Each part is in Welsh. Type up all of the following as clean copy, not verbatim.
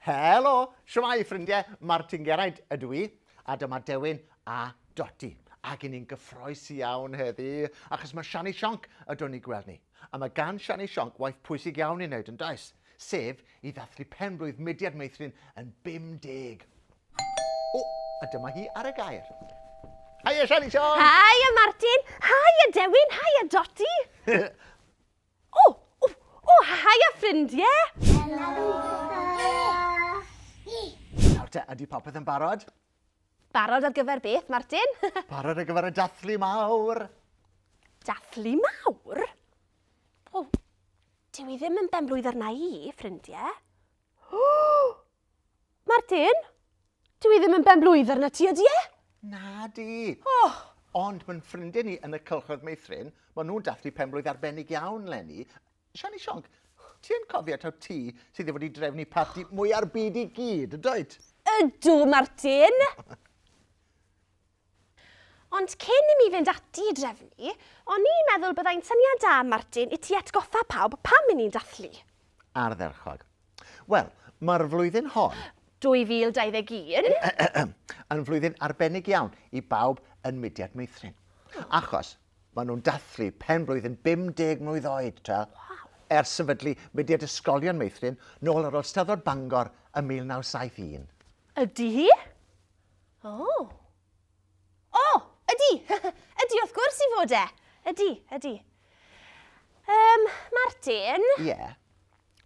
Helo! Shwmae ffrindiau, Martin Geraint ydw i, a dyma Dewin a Doti. Ac i ni'n gyffroes iawn heddi, achos mae Siani Sionc y dod ni gweld ni. A mae gan Siani Sionc waith pwysig iawn i wneud yn does? Sef i ddathlu penblwydd Mudiad Meithrin yn 50. O, a dyma hi ar y gair. Haia Siani Sionc! Haia Martin! Haia Dewin! Haia Doti! O! O! O! Haia ffrindiau! Helo! Nawr te, ydy popeth yn barod? Barod ar gyfer beth, Martin? Barod ar gyfer y dathlu mawr! Dathlu mawr? O, dyw i ddim yn benblwydd arna i, ffrindiau. Martin, dw i ddim yn ben-blwydd arna ti, ydy e? Na di. Oh. Ond mae'n ffrindiau ni yn y cylchoedd meithrin, maen nhw'n dathlu penblwydd arbennig iawn lenni. Siani Sionc, ti yn cofio taw ti sydd i fod i drefnu parti mwya'r byd i gyd, yn dwyt? Ydw, Martin! Ond cyn i mi fynd ati i drefnu, o'n i'n meddwl byddai'n syniad da, Martin, i ti atgoffa pawb pam i ni'n dathlu. Ardderchog. Wel, mae'r flwyddyn hon... 2021. ...yn flwyddyn arbennig iawn i bawb yn Mudiad Meithrin. Achos maen nhw'n dathlu pen-blwydd yn 50 mlwydd oed, ta. Waw. Ers sefydlu Mudiad Ysgolion Meithrin nôl ar ôl Steddfod Bangor ym 1971. Ydy hi? O! O! Ydy! Ydy, wrth gwrs i fod e! Ydy, ydy. Um, Martin? Ie? Yeah.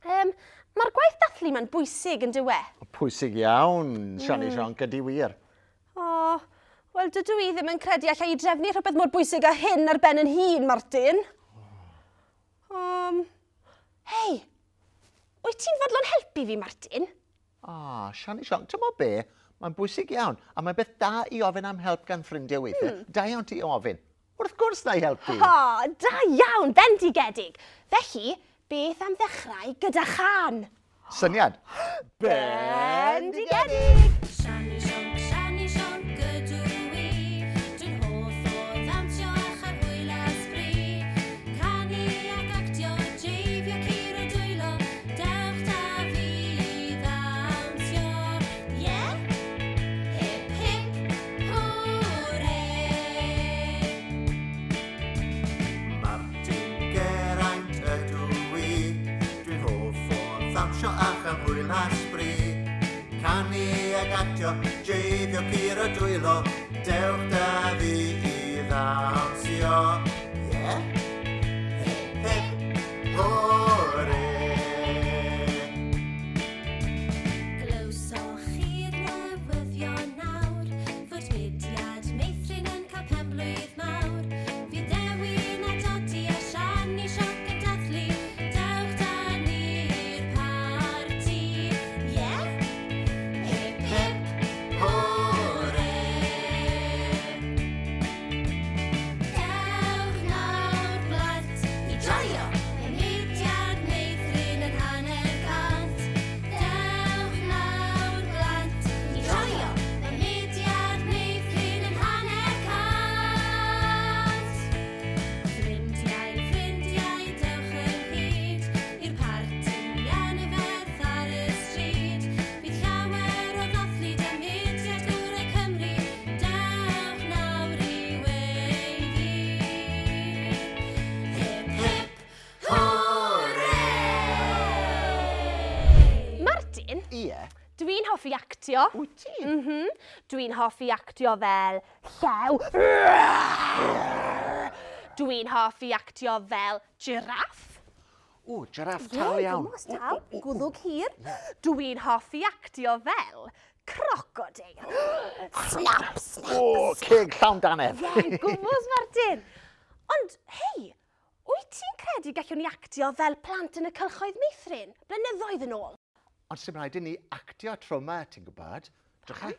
Um, Mae'r gwaith dathlu ma'n bwysig yn dyw e? Pwysig iawn, Siani mm. Sionc, ydy wir. O, wel dydw i ddim yn credu allai i drefnu rhywbeth mor bwysig â hyn ar ben yn hun, Martin. Um, hei, wyt ti'n fodlon helpu fi, Martin? Ah, Siani Sionc, ti'n mo be? Mae'n bwysig iawn, a mae'n beth da i ofyn am help gan ffrindiau weithiau. Mm. Da iawn ti ofyn. Wrth gwrs na i helpu. O, da iawn, bendigedig. Felly, beth am ddechrau gyda chan? Syniad. Bendigedig! Siani Sionc, Siani Sionc ydw i. Dwi'n hoff o ddawnsio a chael hwyl a sbri. Canu ac actio, jeifio curo dwylo, dewch 'da fi i ddawnsio. Ie! Hip hip hwre! Martin Geraint ydw i, dwi'n hoff o ddawnsio a chael hwyl a sbri. Canu ag actio, jeifio curo dwylo, dewch 'da fi i ddawnsio. Ie? Hip hip hwre! Glywsoch chi'r newyddion nawr fod mudiad meithrin yn cael penblwydd mawr? Fydd Dewin a Dodi a Siani Sionc yn dathlu, dewch 'da ni i'r parti. Ie? Hip hip hwre! Dewch nawr blant i joio y mudiad meithrin yn hanner cant. Dewch nawr blant i joio y mudiad meithrin yn hanner cant. Ffrindiau, ffrindiau, dewch ynghyd i'r parti anferth ar y stryd. Bydd llawer o ddathlu 'da mudiad gorau Cymru. Dewch nawr i weiddi. Hip hip hwre! Martin? Ie? Dwi'n hoffi actio. Wyt ti? Mhm. Dwi'n hoffi actio fel llew. Dwi'n hoffi actio fel jiráff. O, jiráff tal iawn. Ie, gwmws tal, gwddwg hir. Dwi'n hoffi actio fel crocodeil. Snap, snap, O, ceg llawn dannedd. Ie, gwmws Martin. Ond, hei, wyt ti'n credu gallwn ni actio fel plant yn y cylchoedd meithrin, blynyddoedd yn ôl? Ond sy'n rhaid i ni actio tro yma, ti'n gwybod? Drycha.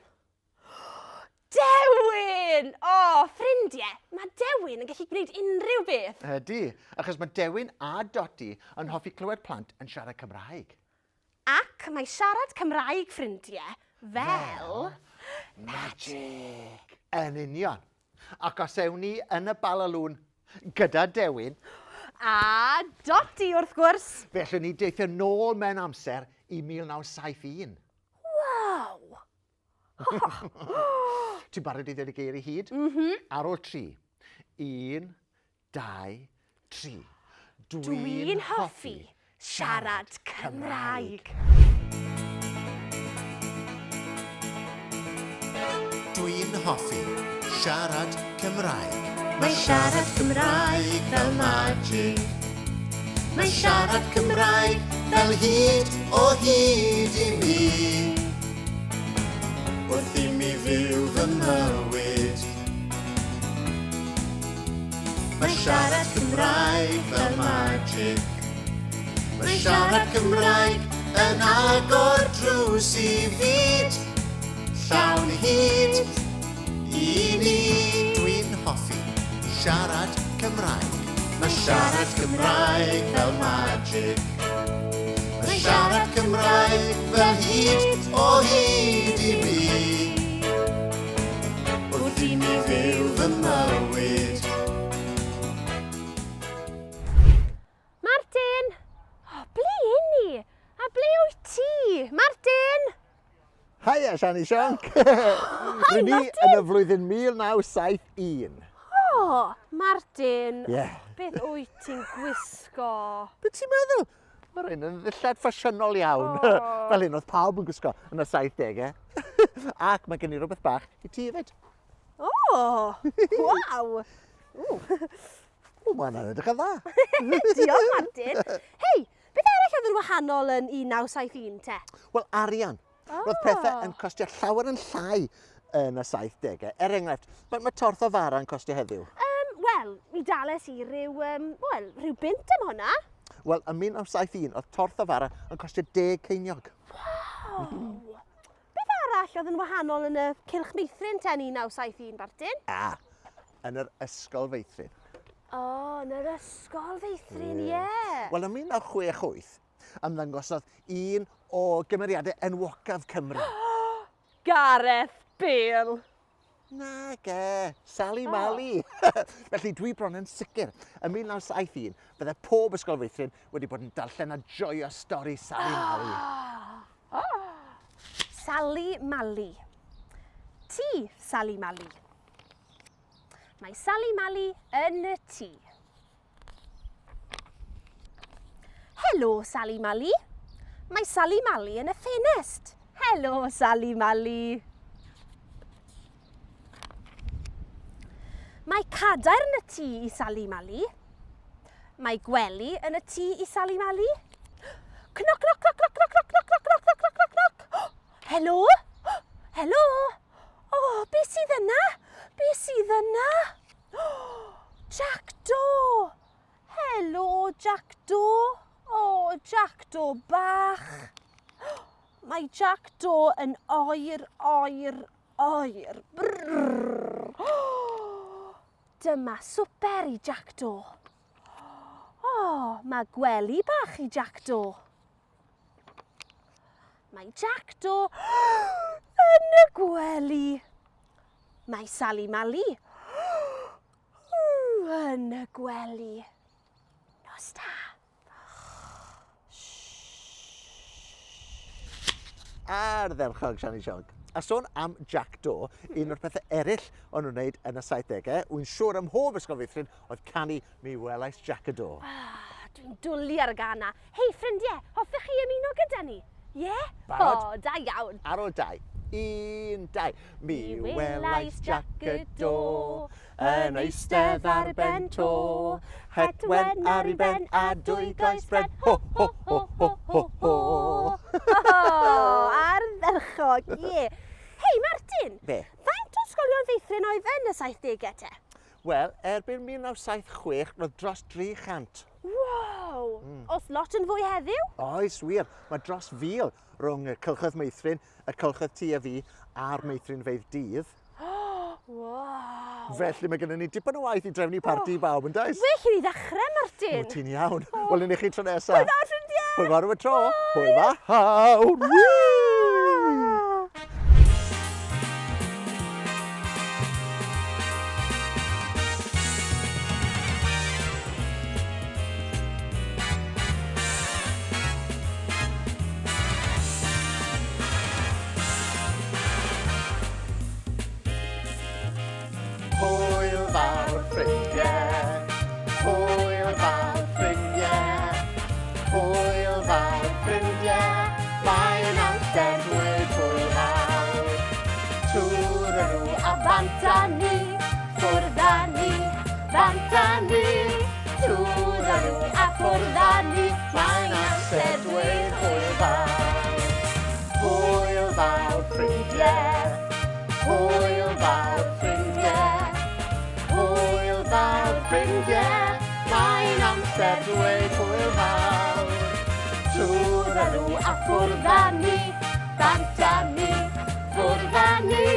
Dewin! O, ffrindiau, mae Dewin yn gallu gwneud unrhyw beth. Ydy, achos mae Dewin a Doti yn hoffi clywed plant yn siarad Cymraeg. Ac mae siarad Cymraeg, ffrindiau, fel... Magic! Yn union. Ac os ewn ni yn y balalŵn gyda Dewin... A Doti, wrth gwrs! Fe allwn ni deithio nôl mewn amser i 1971. Waw! Ti'n barod i ddweud y geir i hyd? Mm -hmm. Ar ôl tri. Un, dau, tri. Dwi'n hoffi siarad Cymraeg. Dwi'n hoffi siarad Cymraeg. Mae siarad Cymraeg fel magic. Mae siarad Cymraeg fel hyd o hyd i mi. Wrth i mi fyw fy mywyd. Mae siarad Cymraeg fel magic. Mae siarad Cymraeg yn agor drws i fyd llawn hyd i ni. Dwi'n hoffi siarad Cymraeg. Mae siarad Cymraeg fel magic. Mae siarad Cymraeg fel hyd o hyd i mi. Wrth i mi fyw fy mywyd. Martin! O, ble yn ni? A ble wyt ti? Martin! Haia, Siani Sionc! Hi, Rydyn ni Martin! yn y flwyddyn 1971. O, Martin! Ie. Beth wyt ti'n gwisgo? Be ti'n meddwl? Mae rhain yn ddillad ffasiynol iawn. O. Fel un oedd pawb yn gwisgo yn y 70au. Ac mae gen i rhywbeth bach i ti hefyd. O! Waw! O, mae hwnna'n edrych yn dda. Diolch, Martin. Hei, beth arall oedd yn wahanol yn 1971 te? Wel, arian. Oh. Roedd pethau yn costio llawer yn llai yn y 70au. Er enghraifft, mae, mae torth o fara yn costio heddiw? Wel, mi dales i ryw, wel, rhyw bunt am hwnna. Wel, ym 1971, oedd torth o fara yn costio 10 ceiniog. Waw! Beth arall oedd yn wahanol yn y Cylch Meithrin te yn 1971, Bartyn? Ah, yn yr ysgol feithrin. O, oh, yn yr ysgol feithrin, ie. Yeah. Wel, ym 1968, ymddangosodd un o gymeriadau enwocaf Cymru. Gareth Bale! Nage, Sally oh. Mally. Felly dwi bron yn sicr, ym 1971, bydde pob ysgol feithrin wedi bod yn darllen a joio stori Sally Mally. Oh. Sally Mally. Ti, Sally Mally. Mae Sally Mally yn y tŷ. Helo, Sally Mally. Mae Sally Mally yn y ffenest. Helo, Sally Mally. Mae cadair yn y tŷ i Sally Mally. Mae gwely yn y tŷ i Sally Mally. Cnoc, cnoc, cnoc, cnoc, cnoc, cnoc, cnoc, cnoc, cnoc, cnoc, cnoc, cnoc. Helo? Helo? O, oh, beth sydd yna? Beth sydd yna? Jack Do! Helo, Jack Do! O, Jack Do bach! Mae Jack Do yn oer, oer, oer. Brrr. Dyma swper i Jack Do. O, mae gwely bach i Jack Do. Mae Jack Do yn y gwely. Mae Sali Mali yn y gwely. Nos da. Ardderchog, Siani Sionc. A sôn am Jack Do, un o'r pethau eraill o'n nhw'n wneud yn y 70au, wy'n siŵr ym mhob ysgol feithrin, oedd canu Mi welais Jack y Do. Ah, dwi'n dwlu ar y gân 'na. Hei, ffrindiau, hoffech chi ymuno gyda ni? Ie? Yeah? Barod? O, da iawn. Ar ôl dau. Un, dau. Mi welais Jack y Do yn eistedd ar ben to. Het wen ar ei ben a dwy goes bren. Ho, ho, ho, ho, ho, ho. O, ardderchog, ie. Hei, Martin. Be? Faint o ysgolion feithrin oedd yn y 70au te? Wel, erbyn 1976, roedd dros 300. Wow! Mm. Os lot yn fwy heddiw? Oes, wir. Mae dros fil rhwng y cylchoedd meithrin, y cylchoedd ti a fi, a'r meithrinfeydd dydd. Wow! Felly mae gennym ni dipyn o waith i drefnu parti i bawb, yn does? Well i ni ddechrau, Martin. O, ti'n iawn. Oh. Wel, i chi tro nesaf. Hwyl fawr, ffrindiau! Hwyl fawr am y tro. Hwyl fawr! Woo! ffwrdd â ni, mae'n amser dweud hwyl fawr. Hwyl fawr ffrindiau, hwyl fawr ffrindiau, hwyl fawr ffrindiau, mae'n amser dweud hwyl fawr. Twrarw a ffwrdd â ni, bant â ni, ffwrdd â ni.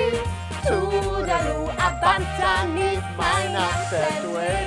Twrarw a bant â ni, mae'n amser dweud.